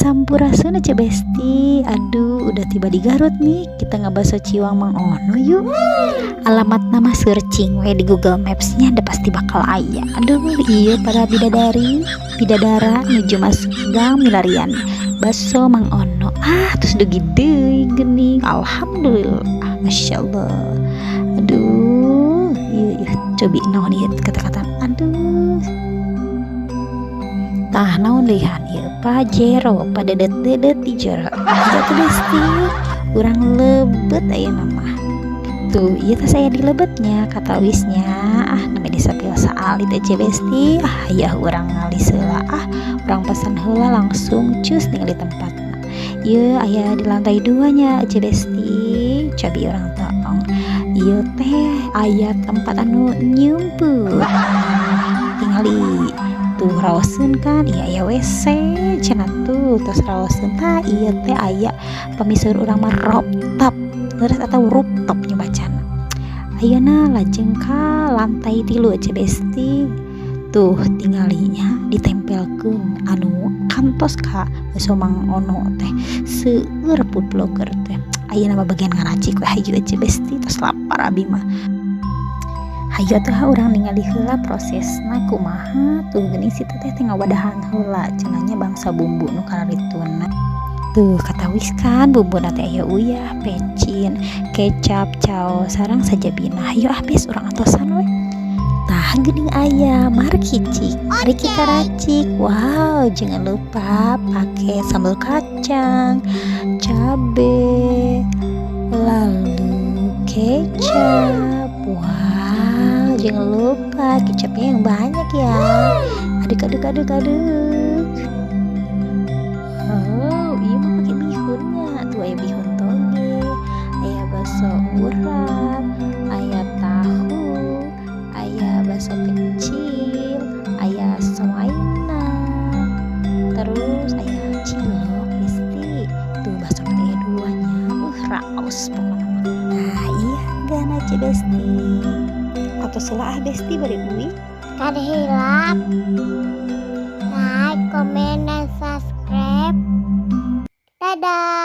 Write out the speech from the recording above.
Sampurasun, Ece Besti. Aduh, udah tiba di Garut nih. Kita ngebaso ciwang Mang Ono yuk. Alamatna mah searching we di Google Maps-nya, ada pasti bakal aya. Aduh, iya, para bidadari, bidadara nuju masuk gang milarian Baso Mang Ono. Ah, terus dugi deui geuning. Alhamdulillah. Masya Allah. Aduh, iya, cobi naon ieu kata-kata. Aduh. Tah, naon lihan ieu? Pajero padedet-dedet di jero. Jatuh, Besti. Urang lebet aya mah. Tuh, ieu teh saya di lebetnya katawisnya. Ah, namanya disapil saalit, Ece Besti. Ah, ya urang ngalis heula ah. Urang pesan heula, langsung cus ningali tempatna. Ieu aya di lantai duanya, Ece Besti. Cobi urang tolong. Ieu teh aya tempat anu nyumput. Tingali tuh, raoseun kan. Iya, aya WC cenah tuh, tos raoseun. Tah, ieu teh aya pamiseur urang mah rooftop terus atau rooftop nya bacana. Ayeuna lajeng ka lantai 3, Ece Besti. Tuh, tingalinya ditempelkeun anu kantos ka Baso Mang Ono teh, seueur food blogger teh. Ayeuna mah bagian ngaracik we. Hayu, Ece Besti, tos lapar abi mah. Hayu atuh urang ningali heula prosesna kumaha. Tuh geuning, si teteh teh ngawadahan heula cenahnya bangsa bumbu nu kararituna. Tuh, katawis kan bumbuna teh aya uyah, pecin, kecap, cao, sareng sajabina. Hayu ah, bes, urang antosan we. Tah geuning aya markicik, mari kita racik. Wow, jangan lupa pakai sambal kacang, cabe, lalu kecap. Wow, jangan lupa kecapnya yang banyak ya. Aduk, aduk, aduk, aduk. Oh, iya mah pakai bihunnya. Tuh aya bihun toge, aya bakso urat, aya tahu, aya bakso kecil, aya soaina, terus aya cilok, Besti. Tuh, bakso teh duanya. Raos pokoknya mah. Nah, iya gana, Ece Besti. Atau salah ah, Besti, bari uwi. Kada hilap like, komen, dan subscribe. Dadah.